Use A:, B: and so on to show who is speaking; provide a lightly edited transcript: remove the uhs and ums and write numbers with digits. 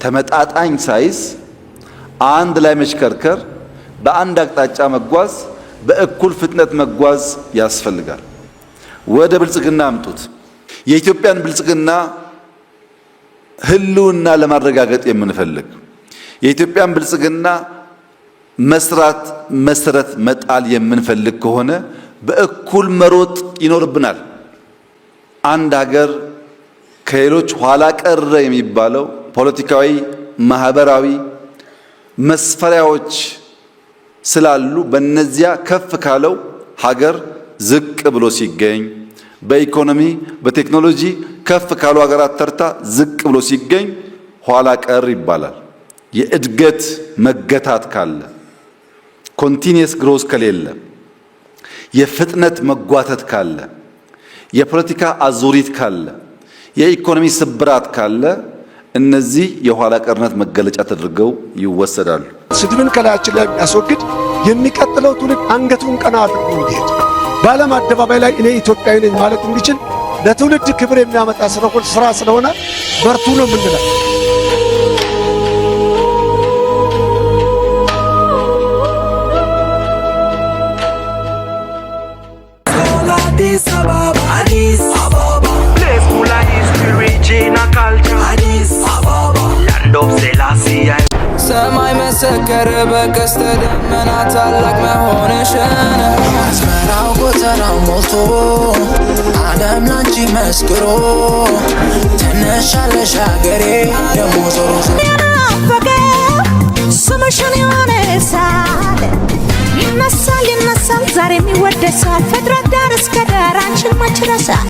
A: ተመጣጣኝ size አንድ ላይ መሽከርከር፣ በአንድ አቅጣጫ መጓዝ፣ በእኩል ፍጥነት መጓዝ ያስፈልጋል። ወደ ብልጽግና አምጡት። የኢትዮጵያን ብልጽግና ህልውና ለማረጋገጥ የምንፈልግ፣ የኢትዮጵያን ብልጽግና መስራት መሰረት መጣል የምንፈልግ ከሆነ በእኩል መሮጥ ይኖርብናል። አንድ ሀገር ከሌሎች ኋላ ቀረ የሚባለው ፖለቲካዊ፣ ማህበራዊ መስፈሪያዎች ስላሉ በእነዚያ ከፍ ካለው ሀገር ዝቅ ብሎ ሲገኝ፣ በኢኮኖሚ በቴክኖሎጂ ከፍ ካሉ ሀገራት ተርታ ዝቅ ብሎ ሲገኝ ኋላ ቀር ይባላል። የእድገት መገታት ካለ፣ continuous growth ከሌለ፣ የፍጥነት መጓተት ካለ፣ የፖለቲካ አዙሪት ካለ፣ የኢኮኖሚ ስብራት ካለ እነዚህ የኋላ ቀርነት መገለጫ ተደርገው ይወሰዳሉ።
B: ስድብን ከላያችን ላይ የሚያስወግድ፣ የሚቀጥለው ትውልድ አንገቱን ቀና አድርጎ እንዲሄድ፣ በዓለም አደባባይ ላይ እኔ ኢትዮጵያዊ ነኝ ማለት እንዲችል፣ ለትውልድ ክብር የሚያመጣ ስራ ስለሆነ በርቱ ነው የምንለው።
C: Addis Ababa, Addis Ababa, place full of history, rich in a culture. Addis Ababa, land of Selassie.
D: ሰማይ መሰከረ በቀስተ ደመና ታላቅ መሆንሽን። አዝመራው ጎተራው ሞልቶ ዓለም ላንቺ መስክሮ ትነሻለሽ ሀገሬ ደሞ ዞሮ ዞሮ።
E: ስምሽን ያነሳል፣ ይነሳል ይነሳል፣ ዛሬም ይወደሳል። ፍጥረት ዳር እስከ ዳር አንቺን መች ረሳል?